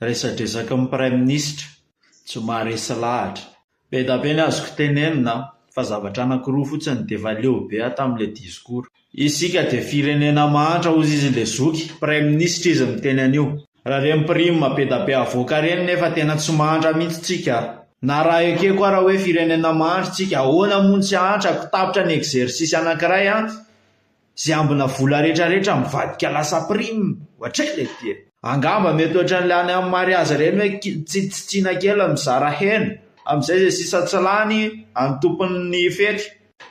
Resadresaky ny Praiminisitra, tsy maharesy lahatra. Be da be ny azoko tenenina fa zavatra anankiroa fotsiny dia efa leo be aho tamin'ilay discours. Isika dia firenena mahantra hozy izy ilay zoky, Praiminisitra izy miteny an'io. Raha ireny prime be da be avoaka ireny nefa tena tsy mahantra mihitsy tsika. Na raha ekeko ara hoe firenena mahantra tsika, ahoana moa no tsy hahantrako, tapitra ny exercice anankiray an, Ze ambina vola rehetra rehetra mivadika lasa prime, ohatray le ty e. Angamba mety ohatran'le any amin'ny mariazy ireny hoe tsitsitsiana kely mizara hena, amin'izay ze sisa tsy lany any tompon'ny fety.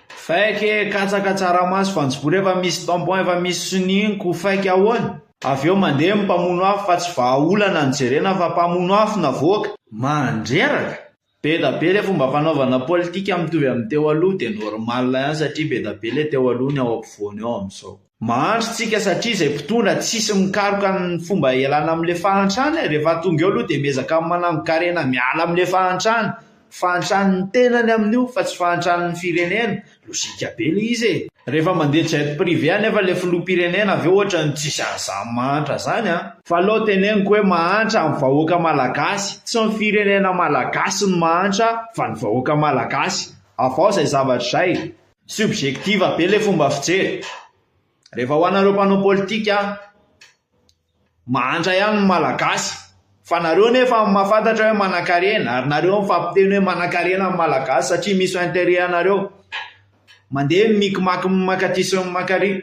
Fake e, katsaka tsaramaso voanjobory efa misy tampon efa misy sonia ko fake ahoana? Avy eo mandeha ny mpamono afo fa tsy vahaolana no jerena fa mpamono afo navoaka. Mandreraka! Be da be le fomba fanaovana politika mitovy amin'ny teo aloha dia normal ihany satria be da be le teo aloha ny ao ampovoany ao amin'izao. Mahantra tsika satria izay mpitondra tsisy mikaroka ny fomba hialana amin'le fahantrana e, rehefa tonga eo aloha dia miezaka manangon-karena miala amin'le fahantrana, fahantran'ny tenany amin'io fa tsy fahantran'ny firenena, Logique be le izy e! Rehefa mandeha jet privé anefa le filoham-pirenena avy eo ohatran'ny tsisy an'izany mahantra zany an! Fa aleo teneniko hoe mahantra ny vahoaka malagasy, tsy ny firenena malagasy no mahantra fa ny vahoaka malagasy. Avao izay zavatra izay. Subjective be le fomba fijery. Rehefa ho anareo mpanao politika, Mahantra ihany ny Malagasy. Fa nareo nefa mahafantatra hoe manankarena ary nareo mifampiteny hoe manankarena ny Malagasy satria misy intérêt anareo. Mandeha ny micmac mankaty sy ny mankary.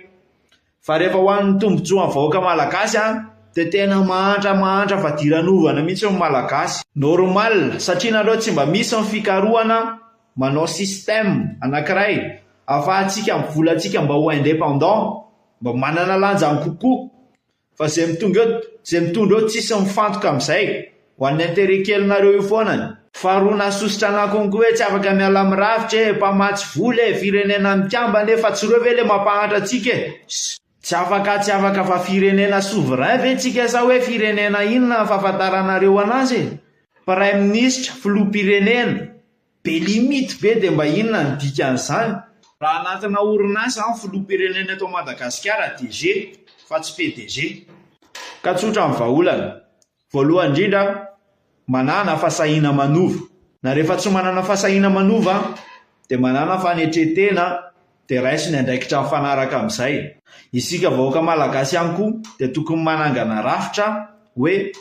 Fa rehefa ho an'ny tombotsoan'ny vahoaka Malagasy an, dia tena mahantra mahantra fadiranovana mihitsy ny Malagasy. Normal satria nareo tsy mba misy ny fikarohana manao système anakiray afahantsika amin'ny volantsika mba ho indépendant, mba manana lanjany kokoa. Fa zay mitonga eo, zay mitondra eo tsisy mifantoka amizay, ho an'ny intérêt kelinareo io foanany. Faharoa nahasosotra anah konko hoe tsy afaka miala amin'ny rafitra e, mpamatsy vola e, firenena mikambana e, fa tsy reo ve le mampahantra antsika e. Tsy afaka tsy afaka fa firenena souverain ve tsika sa hoe firenena inona ny fahafantaranareo anazy e? Praiminisitra, filoham-pirenena, Be limite be dia mba inona ny dikan'izany? Raha anatina orinasa an, filoham-pirenena eto Madagasikara DG fa tsy PDG. Ka tsotra ny vahaolana. Voalohany indrindra, manàna fahasahiana manova. Na rehefa tsy manana fahasahiana manova dia manàna fanetren-tena dia raiso ny andraikitra mifanaraka amin'izay. Isika vahoaka malagasy ihany koa dia tokony manangana rafitra hoe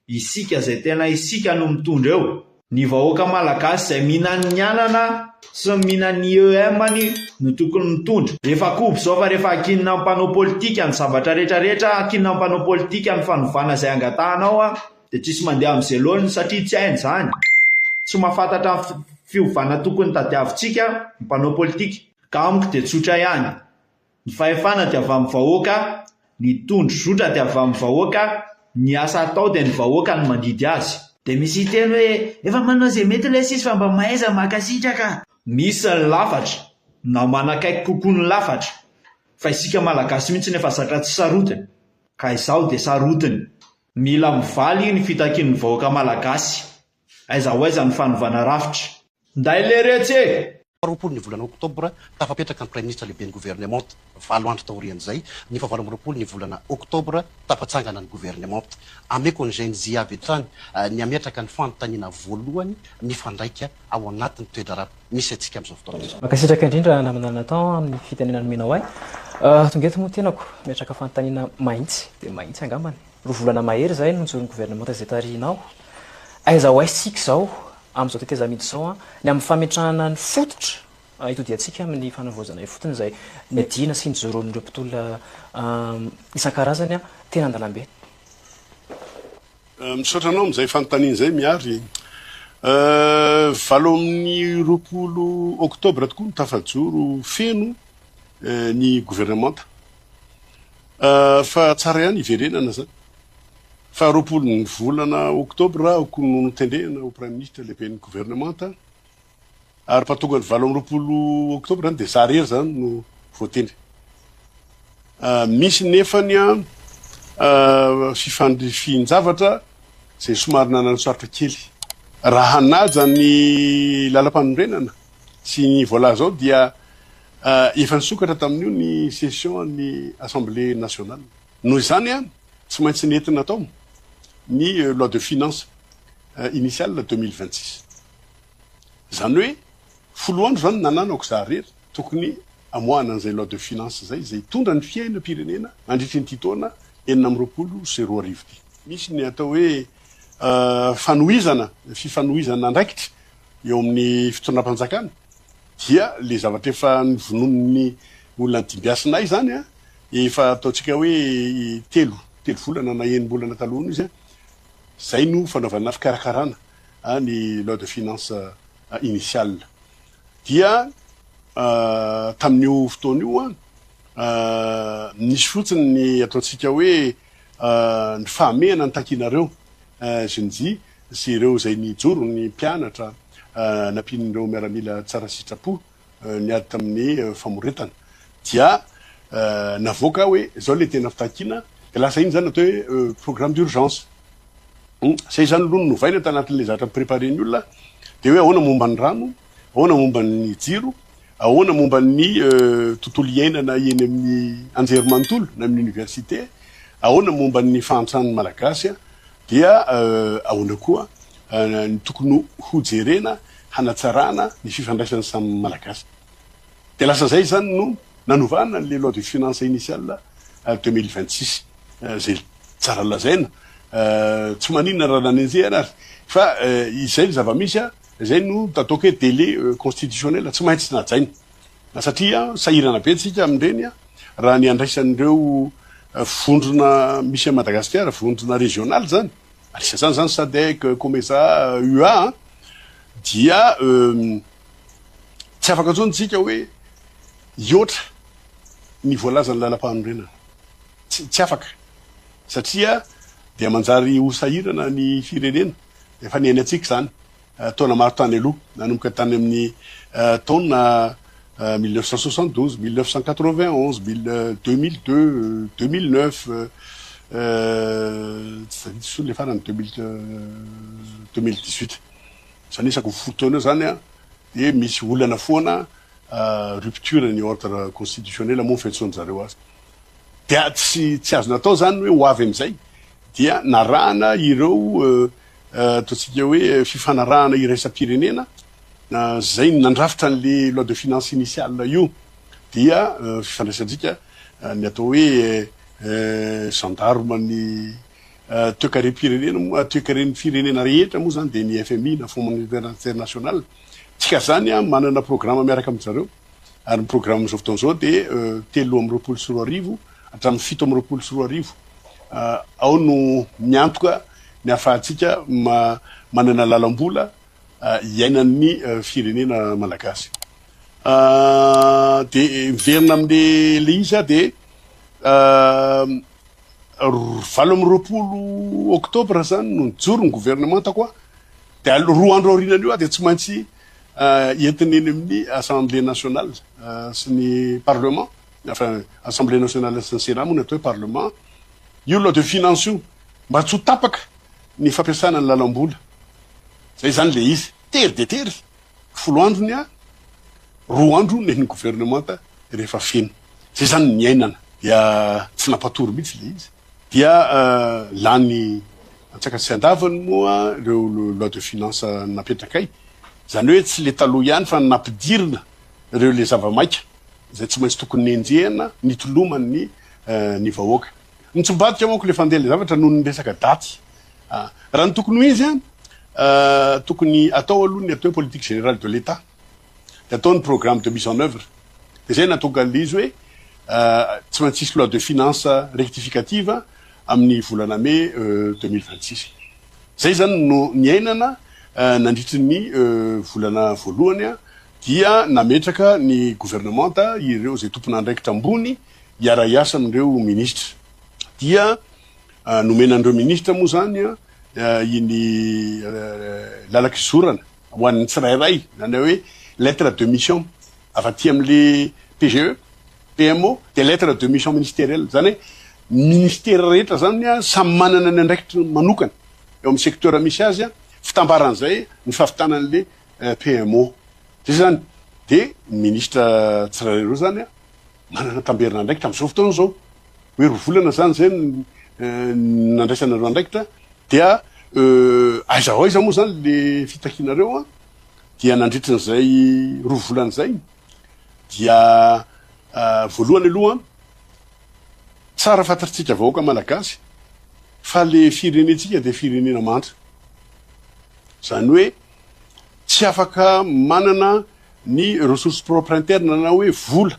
Isika izay tena isika no mitondra eo. Ny vahoaka malagasy izay mihinan'ny anana sy ny mihinan'ny IEM-ny no tokony mitondra. Efa kobo izao fa rehefa ankinina amin'ny mpanao politika ny zavatra rehetra rehetra, ankinina amin'ny mpanao politika ny fanovana izay angatahanao dia tsisy mandeha amin'izay laoniny satria tsy hainy izany. Tsy mahafantatra ny fiovana tokony tadiavintsika ny mpanao politika. Ka amiko dia tsotra ihany. Ny fahefana dia avy amin'ny vahoaka, ny tondro zotra dia avy amin'ny vahoaka, ny asa atao dia ny vahoaka no mandidy azy. Dia misy hiteny hoe, efa manao izay mety ilay sisy fa mba mahaiza mankasitraka. Misy ny lafatra, na manakaiky kokoa ny lafatra, fa isika Malagasy mihitsy no efa zatra tsy sarotiny, ka izaho dia sarotiny. Mila mivaly ny fitakian'ny vahoaka Malagasy, aiza ho aiza ny fanovana rafitra. Nday leretsy e! 20 ny volana oktobra, tafapetraka ny Praiminisitra lehiben'ny governemanta. Valo andro taorian'izay, ny faha 28 ny volana oktobra, tafatsangana ny governemanta. Ameko ny Gen Z avy hatrany ny hametraka ny fanontaniana voalohany mifandraika ao anatin'ny toe-draharaha misy antsika amin'izao fotoana izao. Mankasitraka indrindra namana Nathan amin'ny fitenenana nomenao ahy. Tonga eto moa tenako miatraka fanontaniana mahitsy dia mahitsy angambany. Roa volana mahery izay no nijoro ny governemanta izay tarihinao. Aiza ho aiza isika izao amin'izao tetezamita izao ny amin'ny fametrahana ny fototra hitodiantsika amin'ny fanavaozana ifotony izay niadiana sy nijoroan'ireo mpitolona isan-karazany teny an-dalambe. Misaotra anao amin'izay fanontaniana izay Miary. 28 oktobra tokoa no tafajoro feno ny governemanta. Fa tsara ihany hiverenana izany. Faha 20 ny volana oktobra aho no notendrena ho praiminisitra lehiben'ny governemanta ary fa tonga ny 28 oktobra zany dia za rery zany no voatendry. Misy nefany an fifandrifian-javatra izay somary nananosarotra kely. Raha hanaja ny lalampanorenana sy ny voalaza ao dia efa nisokatra tamin'io ny session ny assemblée nationale. Noho izany, tsy maintsy nentina tao. ny loi de finance initiale 2026. Izany hoe folo andro izany nananako za rery tokony amoahana an'izay loi de finance izay, izay hitondra ny fiainam-pirenena mandritry ity taona 2026 ity. Misy ny atao hoe fanohizana, fifanohizana andraikitra eo amin'ny fitondram-panjakana dia le zavatra efa novononin'ny olona nodimbiasinay izany an, efa ataontsika hoe telo, telo volana na enim-bolana taloha izy an, izay no fanaovana fikarakarana ny loi de finance initiale. Dia tamin'io fotoana io an, nisy fotsiny ny ataontsika hoe ny fahamehana nitakianareo Gen-Z sy ireo izay nijoro, ny mpianatra nampian'ireo miaramila tsara sitrapo niady tamin'ny famoretana dia navoaka hoe izao ilay tena fitakiana dia lasa iny izany atao hoe programme d'urgence. Izay izany aloha no novaina tanatin'ilay zavatra ni-preparer-n'ny olona dia hoe ahoana momba ny rano, ahoana momba ny jiro, ahoana momba ny tontolo iainana eny amin'ny anjerimanontolo na amin'ny université, ahoana momba ny fahantran'ny Malagasy dia ahoana koa ny tokony hojerena hanatsarana ny fifandraisan'ny samy Malagasy. Dia lasa izay izany no nanovana an'ilay loi de finances initiale 2026 izay tsara lazaina, tsy maninona raha nanenjehana ary fa izay ny zava-misy, izay no ataoko hoe délai constitutionnel tsy maintsy najaina satria sahirana be tsika amin'ireny raha ny andraisan'ireo vondrona misy an'i Madagasikara, vondrona régionale izany, anisan'izany izany Sadec, Comesa, UA dia tsy afaka intsony tsika hoe hihoatra ny voalazan'ny lalam-panorenana. Tsy tsy afaka satria dia manjary ho sahirana ny firenena. Efa niainantsika izany taona maro tany aloha, nanomboka tany amin'ny taona 1972, 1991, 2002, 2009, tsy tadidiko intsony ilay farany, 2018. Izany isaky ny folo taona eo izany dia misy olana foana, rupture ny ordre constitutionnel moa ny fiantsoan-dry zareo azy. Dia tsy tsy azo natao izany hoe ho avy amin'izay dia narahana ireo ataontsika hoe fifanarahana iraisam-pirenena izay nandrafitra an'le loi de finance initiale io dia fifandraisantsika ny atao hoe gendarme ny toekarem-pirenena moa toekaren'ny firenena rehetra moa izany dia ny FMI na Fonds Monétaire International. Tsika izany manana programa miaraka amin-dry zareo. Ary ny programa amin'izao fotoana izao dia 2023 hatramin'ny 2027. Ao no miantoka ny ahafahantsika manana lalam-bola iainan'ny firenena malagasy. Dia miverina amin'ilay izy aho dia 28 oktobra izany no nijoro ny governemanta koa dia roa andro aorianan'io aho dia tsy maintsy Entina eny amin'ny Assemblée nationale sy ny Parlement, enfin Assemblée nationale sy ny Sénat moa ny atao hoe Parlement, io loi de finance io mba tsy ho tapaka ny fampiasana ny lalam-bola. Zay zany le izy. Tery dia tery, folo andro ny ahy, roa andro ny an'ny governemanta rehefa feno. Zay zany ny niainana. Dia tsy nampatory mihitsy le izy. Dia lany antsakany sy andavany moa ireo loi de finance napetrakay. Izany hoe tsy le taloha ihany fa nampidirina ireo le zava-maika izay tsy maintsy tokony nenjehina nitoloman'ny ny vahoaka. Nitsimbadika manko le fandeha le zavatra noho ny resaka daty. Raha ny tokony ho izy an, tokony atao aloha ny atao hoe politique générale de l'Etat. Dia atao ny programme de mise en oeuvre. Dia izay nahatonga an'ilay izy hoe tsy maintsy hisy loi de finance rectificative amin'ny volana mai 2026. Izay izany no niainana nandritry ny volana voalohany dia nametraka ny governemanta ireo izay tompon'andraikitra ambony hiara-hiasa amin'ireo minisitra. Dia nomena an'ireo minisitra moa izany iny lalan-kizorana ho an'ny tsirairay, izany hoe lettre de mission avy aty amin'le PGE, PMO, dia lettre de mission ministérielle, izany hoe ny ministera rehetra izany samy manana ny andraikitry manokana eo amin'ny secteur misy azy, fitambaran'izay ny fahavitana an'le PMO. Izay izany, dia ny ministra tsirairay ireo izany manana tamberin'andraikitra amin'izao fotoana izao, hoe roa volana izany izay no nandraisanareo andraikitra. Dia aiza ho aiza moa izany le fitakianareo an? Dia nandritran'izay roa volana izay dia voalohany aloha tsara fantatritsika vahoaka malagasy fa le firenentsika dia firenena mahantra. Izany hoe tsy afaka manana ny ressources propres internes na hoe vola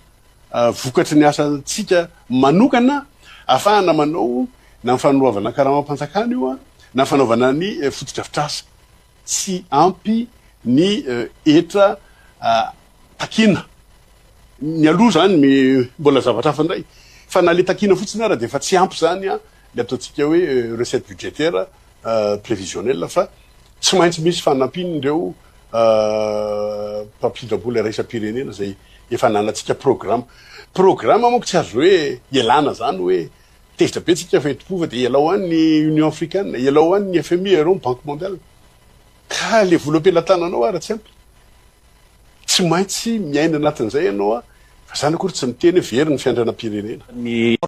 vokatry ny asantsika manokana ahafahana manao na ny fanoavana karamam-panjakana io na ny fanaovana ny fotodrafitrasa. Tsy ampy ny hetra takiana. Ny aloha izany mbola zavatra hafa indray fa na le takiana fotsiny ara dia efa tsy ampy izany le ataontsika hoe recette budgétaire prévisionnelle fa tsy maintsy misy fanampian'ireo mpampindram-bola iraisam-pirenena izay efa ananantsika programa. Programa manko tsy azo hoe ialana izany hoe tezitra be tsika fa eto Pova dia ialao any ny Union Africaine, ialao any ny FMI, ialao ny Banque Mondiale. Ka le vola am-pelatananao ara tsy ampy. Tsy maintsy miaina anatin'izay ianao fa zany akory tsy miteny hoe very ny fiandrianam-pirenena. Ny.